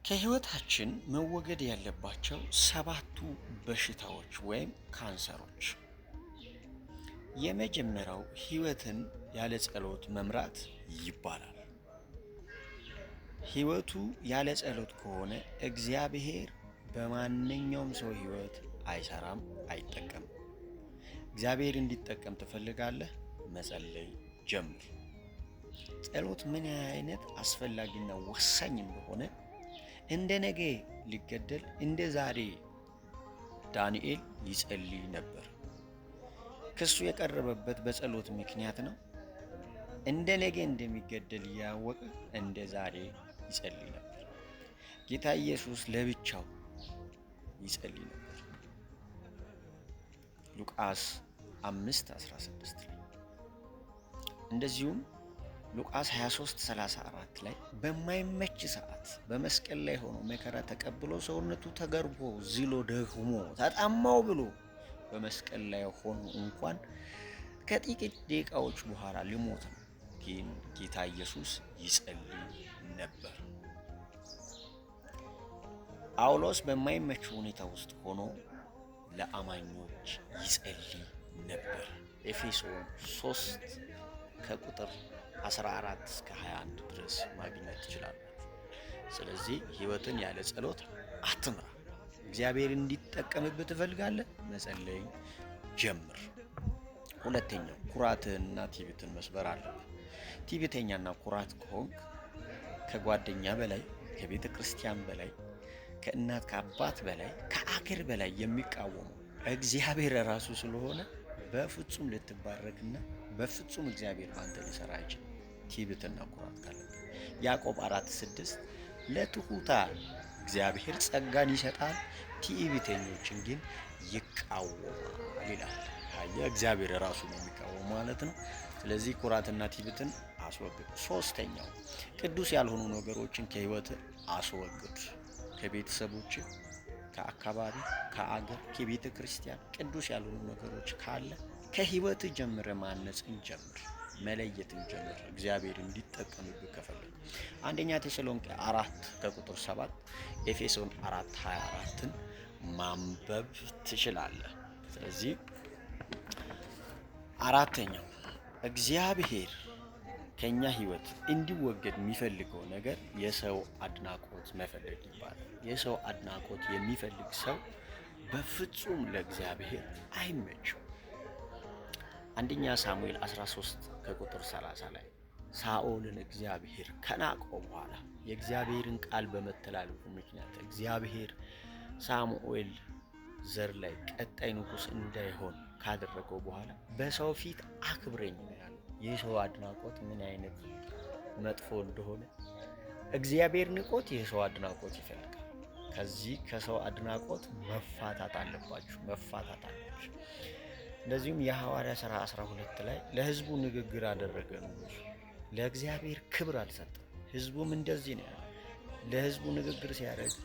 ከህይወታችን መወገድ ያለባቸው ሰባቱ በሽታዎች ወይም ካንሰሮች። የመጀመሪያው ህይወትን ያለ ጸሎት መምራት ይባላል። ህይወቱ ያለ ጸሎት ከሆነ እግዚአብሔር በማንኛውም ሰው ህይወት አይሰራም፣ አይጠቀምም። እግዚአብሔር እንዲጠቀም ትፈልጋለህ? መጸለይ ጀምር። ጸሎት ምን አይነት አስፈላጊና ወሳኝ እንደሆነ እንደ ነገ ሊገደል እንደ ዛሬ ዳንኤል ይጸልይ ነበር። ክሱ የቀረበበት በጸሎት ምክንያት ነው። እንደ ነገ እንደሚገደል እያወቀ እንደ ዛሬ ይጸልይ ነበር። ጌታ ኢየሱስ ለብቻው ይጸልይ ነበር። ሉቃስ 5:16 ላይ፣ እንደዚሁም ሉቃስ 23:34 ላይ በማይመች ሰዓት በመስቀል ላይ ሆኖ መከራ ተቀብሎ፣ ሰውነቱ ተገርፎ፣ ዝሎ፣ ደክሞ፣ ተጠማው ብሎ በመስቀል ላይ ሆኖ እንኳን ከጥቂት ደቂቃዎች በኋላ ሊሞት ነው። ግን ጌታ ኢየሱስ ይጸልይ ነበር። ጳውሎስ በማይመች ሁኔታ ውስጥ ሆኖ ለአማኞች ይጸልይ ነበር። ኤፌሶን 3 ከቁጥር 14 እስከ 21 ድረስ ማግኘት ትችላላችሁ። ስለዚህ ህይወትን ያለ ጸሎት አትምራ። እግዚአብሔር እንዲጠቀምብህ ትፈልጋለህ? መጸለይ ጀምር። ሁለተኛው ኩራትህንና ትዕቢትን መስበር አለብህ። ትዕቢተኛና ኩራት ከሆንክ ከጓደኛ በላይ፣ ከቤተ ክርስቲያን በላይ፣ ከእናት ከአባት በላይ፣ ከአገር በላይ የሚቃወመው እግዚአብሔር ራሱ ስለሆነ በፍጹም ልትባረክና በፍጹም እግዚአብሔር ባንተ ሊሰራ አይችልም። ትዕቢትና ኩራት ካለብህ ያዕቆብ 4:6 ለትሑታን እግዚአብሔር ጸጋን ይሰጣል፣ ትዕቢተኞችን ግን ይቃወማል ይላል። አየህ፣ እግዚአብሔር ራሱ ነው የሚቃወመው ማለት ነው። ስለዚህ ኩራትና ትዕቢትን አስወግድ። ሶስተኛው ቅዱስ ያልሆኑ ነገሮችን ከህይወት አስወግድ። ከቤተሰቦች፣ ከአካባቢ፣ ከአገር፣ ከቤተ ክርስቲያን ቅዱስ ያልሆኑ ነገሮች ካለ ከህይወት ጀምረ ማነጽን ጀምር፣ መለየትን ጀምር። እግዚአብሔር እንዲጠቀምብህ ከፈለግ አንደኛ ተሰሎንቄ 4 ከቁጥር 7፣ ኤፌሶን 4:24ን ማንበብ ትችላለህ። ስለዚህ አራተኛው እግዚአብሔር ከኛ ህይወት እንዲወገድ የሚፈልገው ነገር የሰው አድናቆት መፈለግ ይባላል። የሰው አድናቆት የሚፈልግ ሰው በፍጹም ለእግዚአብሔር አይመችም። አንደኛ ሳሙኤል 13 ከቁጥር 30 ላይ ሳኦልን እግዚአብሔር ከናቀው በኋላ የእግዚአብሔርን ቃል በመተላለፉ ምክንያት እግዚአብሔር ሳሙኤል ዘር ላይ ቀጣይ ንጉሥ እንዳይሆን ካደረገው በኋላ በሰው ፊት አክብረኝ ነው ያለው። የሰው አድናቆት ምን አይነት መጥፎ እንደሆነ እግዚአብሔር ንቆት የሰው አድናቆት ይፈልጋል። ከዚህ ከሰው አድናቆት መፋታት አለባችሁ፣ መፋታት አለባችሁ። እንደዚሁም የሐዋርያ ሥራ 12 ላይ ለሕዝቡ ንግግር አደረገ ንጉሱ፣ ለእግዚአብሔር ክብር አልሰጠም። ሕዝቡም እንደዚህ ነው ያለው። ለሕዝቡ ንግግር ሲያደርግ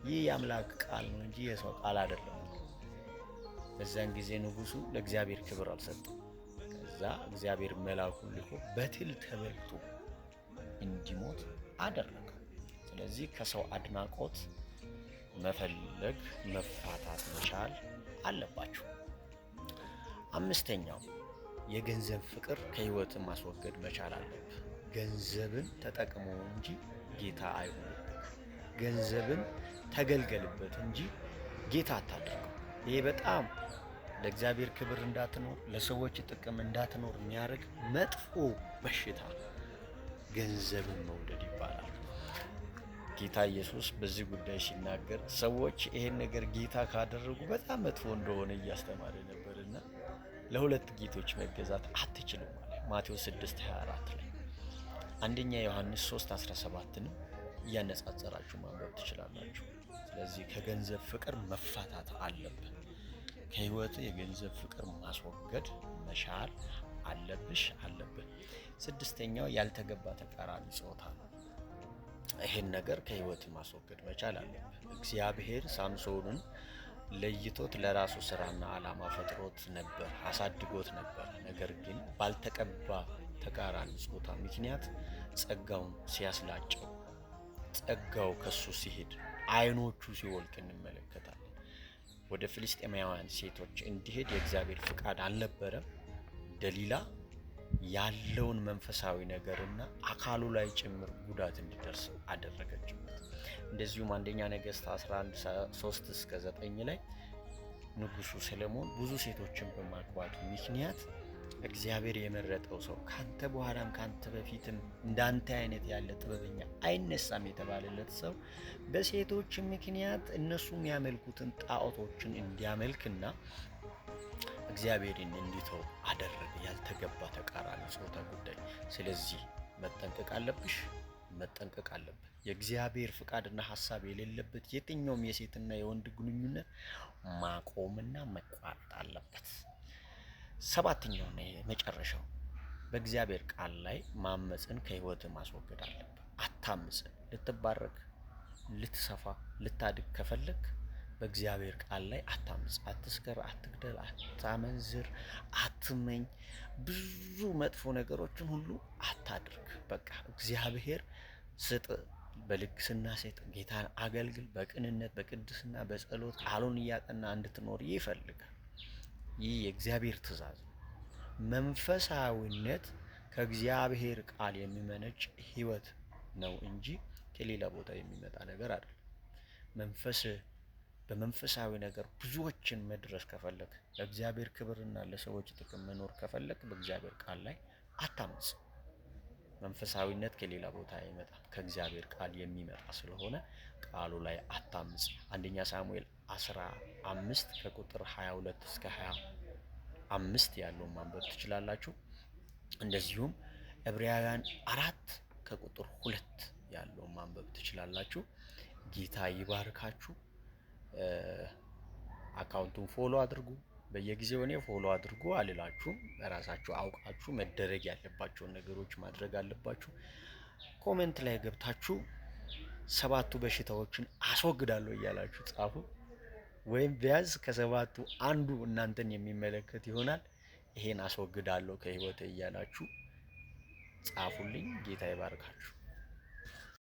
ይህ የአምላክ ቃል ነው እንጂ የሰው ቃል አይደለም። በዛን ጊዜ ንጉሱ ለእግዚአብሔር ክብር አልሰጠም። ከዛ እግዚአብሔር መልአኩን ልኮ በትል ተበልቶ እንዲሞት አደረገው። ስለዚህ ከሰው አድናቆት መፈለግ መፋታት መቻል አለባችሁ። አምስተኛው የገንዘብ ፍቅር ከህይወት ማስወገድ መቻል አለብህ። ገንዘብን ተጠቅሞ እንጂ ጌታ አይሆንብህ። ገንዘብን ተገልገልበት እንጂ ጌታ አታድርገው። ይሄ በጣም ለእግዚአብሔር ክብር እንዳትኖር፣ ለሰዎች ጥቅም እንዳትኖር የሚያደርግ መጥፎ በሽታ ገንዘብን መውደድ ይባላል። ጌታ ኢየሱስ በዚህ ጉዳይ ሲናገር ሰዎች ይሄን ነገር ጌታ ካደረጉ በጣም መጥፎ እንደሆነ እያስተማረ ነበርና ለሁለት ጌቶች መገዛት አትችሉም አለ። ማቴዎስ 6:24 ላይ፣ አንደኛ ዮሐንስ 3:17ንም እያነጻጸራችሁ ማንበብ ትችላላችሁ። ስለዚህ ከገንዘብ ፍቅር መፋታት አለብን። ከህይወት የገንዘብ ፍቅር ማስወገድ መቻል አለብሽ፣ አለብን። ስድስተኛው ያልተገባ ተቃራኒ ጾታ ነው። ይሄን ነገር ከህይወት ማስወገድ መቻል አለብን። እግዚአብሔር ሳምሶንን ለይቶት ለራሱ ስራና ዓላማ ፈጥሮት ነበር፣ አሳድጎት ነበር። ነገር ግን ባልተቀባ ተቃራኒ ጾታ ምክንያት ጸጋውን ሲያስላጨው ጸጋው ከሱ ሲሄድ አይኖቹ ሲወልቅ እንመለከታለን። ወደ ፍልስጤማውያን ሴቶች እንዲሄድ የእግዚአብሔር ፍቃድ አልነበረም። ደሊላ ያለውን መንፈሳዊ ነገርና አካሉ ላይ ጭምር ጉዳት እንዲደርስ አደረገችበት። እንደዚሁም አንደኛ ነገሥት 11 3 እስከ 9 ላይ ንጉሱ ሰለሞን ብዙ ሴቶችን በማግባቱ ምክንያት እግዚአብሔር የመረጠው ሰው ካንተ በኋላም ካንተ በፊትም እንዳንተ አይነት ያለ ጥበበኛ አይነሳም የተባለለት ሰው በሴቶች ምክንያት እነሱ የሚያመልኩትን ጣዖቶችን እንዲያመልክና እግዚአብሔርን እንዲተው አደረገ። ያልተገባ ተቃራኒ ጾታ ጉዳይ። ስለዚህ መጠንቀቅ አለብሽ፣ መጠንቀቅ አለብህ። የእግዚአብሔር ፍቃድና ሀሳብ የሌለበት የትኛውም የሴትና የወንድ ግንኙነት ማቆምና መቋረጥ አለበት። ሰባተኛውና የመጨረሻው በእግዚአብሔር ቃል ላይ ማመፅን ከህይወት ማስወገድ አለብህ። አታምፅ። ልትባረክ፣ ልትሰፋ፣ ልታድግ ከፈለግ በእግዚአብሔር ቃል ላይ አታምፅ። አትስከር፣ አትግደል፣ አታመንዝር፣ አትመኝ፣ ብዙ መጥፎ ነገሮችን ሁሉ አታድርግ። በቃ እግዚአብሔር ስጥ፣ በልግስና ስጥ፣ ጌታን አገልግል፣ በቅንነት፣ በቅድስና፣ በጸሎት ቃሉን እያጠና እንድትኖር ይፈልጋል። ይህ የእግዚአብሔር ትእዛዝ ነው። መንፈሳዊነት ከእግዚአብሔር ቃል የሚመነጭ ህይወት ነው እንጂ ከሌላ ቦታ የሚመጣ ነገር አይደለም። መንፈስ በመንፈሳዊ ነገር ብዙዎችን መድረስ ከፈለግ፣ ለእግዚአብሔር ክብርና ለሰዎች ጥቅም መኖር ከፈለግ በእግዚአብሔር ቃል ላይ አታምፅ። መንፈሳዊነት ከሌላ ቦታ አይመጣም፣ ከእግዚአብሔር ቃል የሚመጣ ስለሆነ ቃሉ ላይ አታምፅ። አንደኛ ሳሙኤል 15 ከቁጥር 22 እስከ 25 ያለውን ማንበብ ትችላላችሁ። እንደዚሁም ዕብራውያን 4 ከቁጥር 2 ያለውን ማንበብ ትችላላችሁ። ጌታ ይባርካችሁ። Account ኡን follow አድርጉ። በየጊዜው እኔ follow አድርጉ አልላችሁም። ራሳችሁ አውቃችሁ መደረግ ያለባቸውን ነገሮች ማድረግ አለባችሁ። Comment ላይ ገብታችሁ 7ቱ በሽታዎችን አስወግዳለሁ እያላችሁ ጻፉ። ወይም ቢያንስ ከ7ቱ አንዱ እናንተን የሚመለከት ይሆናል። ይሄን አስወግዳለሁ ከህይወቴ እያላችሁ ጻፉልኝ። ጌታ ይባርካችሁ።